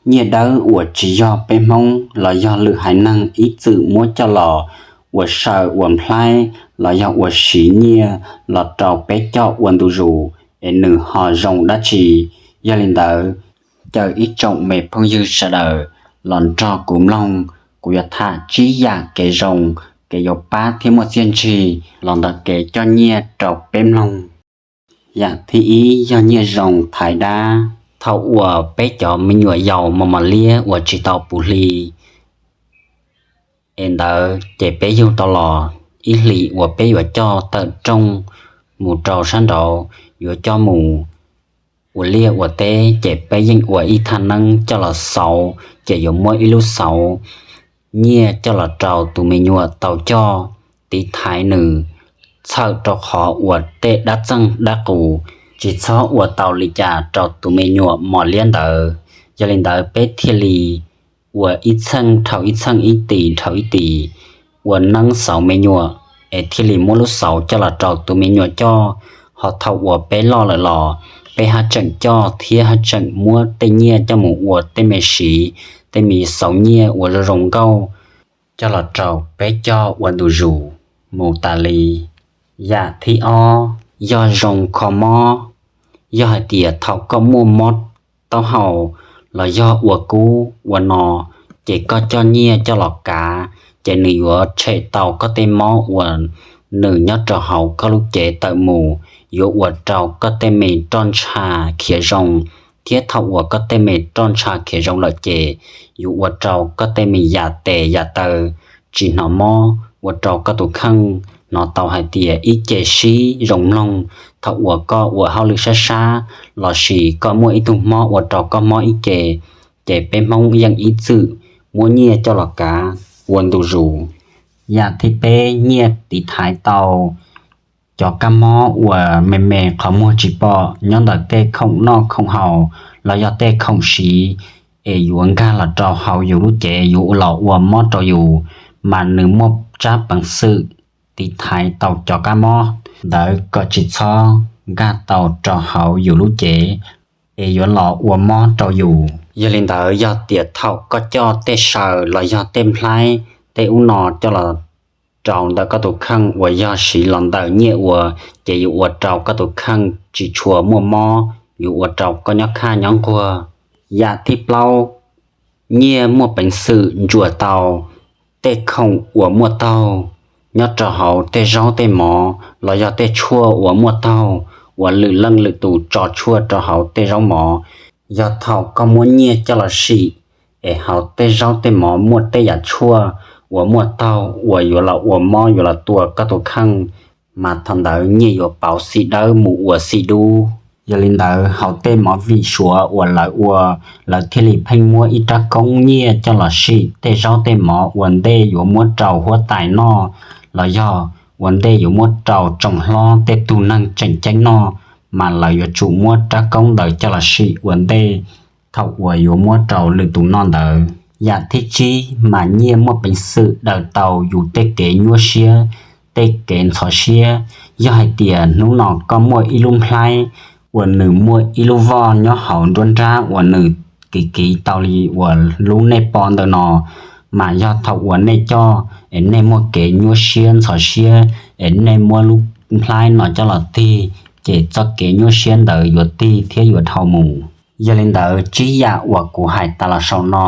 Nyiaj dawb uas tsis yog peb Hmoob los yog lwm haiv neeg ib txwm muab coj los ua saw ua nplhaib los yog ua siv nyiaj los rau peb coj ua ntu zus es nws ho zoo dab tsi. Yog li ntawd, caw ib tsoom me phooj ywg sawv daws los nrog kuv mloog, kuv yuav tham tsib yam kev zoo, kev yuav pab thiab muaj txiaj ntsig los ntawm kev coj nyiaj rau peb mloog. Yam thib ib yog nyiaj zoo thaiv dab. Thaum uas peb cov me nyuam yaus mos mos liab uas tsis tau puv hli es ntawd ces peb yug tau los, ib hlis uas peb yuav coj tawm rooj mus rau sab nraud, yuav coj mus ua liaj ua teb ces peb yeej ua ib thaj neeb coj los xauv, ces yuav muab ib lub xauv nyiaj coj los rau tus me nyuam tau coj tiv thaiv nws, txhawm rau qhov uas tej dab txeej dab qus tsis txhob ua tau li cas rau tus me nyuam mos liab ntawd. Yog li ntawd peb thiaj li ua ib txheej dhau ib txheej, ib tis dhau ib tis, ua neeb xauv me nyuam, es thiaj li muab lub xauv coj los rau tus me nyuam coj. Ho thaum uas peb loj lawm los peb haj tseem coj thiab haj tseem muab tej nyiaj coj mus ua tej me siv, tej me xauv nyiaj uas zoo zoo nkauj coj los rau peb coj ua ntu zus mus tas li. Yam thib ob yog zoo kho mob. Yog hais tias thaum koj muaj mob taub hau los yog ua kub ua no, ces koj coj nyiaj coj los kav, ces nws yuav tshem tau koj tej mob uas nws nyob rau hauv koj lub cev tawm mus, yuav ua rau koj tej me roj ntsha khiav zoo, thiab thaum uas koj tej me roj ntsha khiav zoo lawm ces yuav ua rau koj tej me yam tes yam taw tsis hnov mob, ua rau koj tus kheej hnov tau hais tias ib ce sib zoo mloog. Thaum uas koj ua hauj lwm sab sab lossis koj muaj ib tug mob ua rau koj mob ib ce, ces peb Hmoob yeej ib txwm muab nyiaj coj los kav ua ntu zus. Yam thib peb, nyiaj tiv thaiv tau cov kab mob uas me me qhov muag tsis pom nyob ntawm tej khoom noj khoom haus los yog tej khoom siv, es yuav nkag los rau hauv yus lub cev yuav los ua mob rau yus, mas nws muaj tsab peev xwm tiv thaiv tau cov kab mob ntawd kom tsis txhob nkag tau rau hauv yus lub cev, es yuav los ua mob rau yus. Yog li ntawd yog tias thaum koj coj tej saw los yog tej nplhaib tej ub no coj los rau ntawm koj tus kheej uas yog siv los ntawm nyiaj ua, ces yuav ua rau koj tus kheej tsis tshua muaj mob, yuav ua rau koj nyob khaj nyob nquag. Yam thib plaub, nyiaj muaj peev xwm ntsuas tau tej khoom uas muaj taug nyob rau hauv tej zaub tej mov los yog tej tshuaj uas muaj taug, uas lwm leej lwm tus tso tshuaj rau hauv tej zaub mov. Yog thaum koj muab nyiaj coj los sim es hauv tej zaub tej mov muaj tej yam tshuaj uas muaj taug uas yuav los ua mob yuav los tua koj tus kheej, mas thaum ntawd nyiaj yuav pauv xim dawb mus ua xim dub. Yog li ntawd hauv tej movie Suav uas lawv ua, lawv thiaj li pheej muab ib rab koob nyiaj coj los sim tej zaub tej mov ua ntej yuav muab rau huab tais noj los yog ua ntej yuav muab rau tsoom hlob tej tug neeg tseem ceeb noj, mas lawv yuav tsum muab rab koob ntawd coj los sim ua ntej thaum uas yuav muab rau lwm tus noj ntawd. Yam thib tsib mas nyiaj muaj peev xwm daws tau yus tej kev nyuaj siab, tej kev ntxhov siab. Yog hais tias hnub no koj muaj ib lub nplhaib uas nws muaj ib lub voj nyob hauv nruab nrab uas nws kiv kiv tau li uas lub nej pom ntawm no, mas yog thaum uas nej coj es nej muaj kev nyuaj siab ntxhov siab es nej muab lub nplhaib no coj los tig, ces txoj kev nyuaj siab ntawd yuav tig thiab yuav dhau mus. Yog li ntawd tsib yam uas kuv hais tas los saum no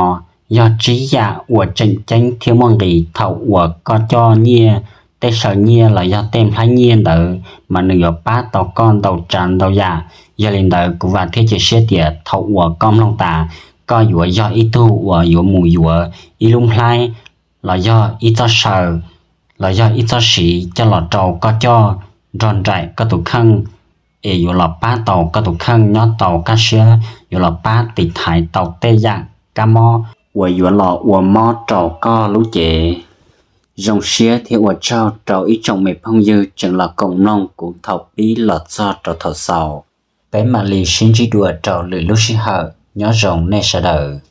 yog tsib yam uas tseem ceeb thiab muaj nqis thaum uas koj coj nyiaj, tej saw nyiaj los yog tej nplhaib nyiaj ntawd mas nws yuav pab tau koj ntau tsav ntau yam. Yog li ntawd kuv vam thiab cia siab tias thaum uas koj mloog tas, koj yuav yog ib tug uas yuav mus yuav ib lub nplhaib los yog ib txoj saw los yog ib txoj siv coj los rau koj coj nrog nraim koj tus kheej, es yuav los pab tau koj tus kheej nyob tau kaj siab, yuav los pab tiv thaiv tau tej yam kab mob uas yuav los ua mob rau koj lub cev. Zoo siab thiab ua tsaug rau ib tsoom me phooj ywg tseem los koom mloog kuv thaum pib los txog rau thaum xaus. Peb mam li sib ntsib dua rau lwm lub sij hawm, nyob zoo nej sawv daws.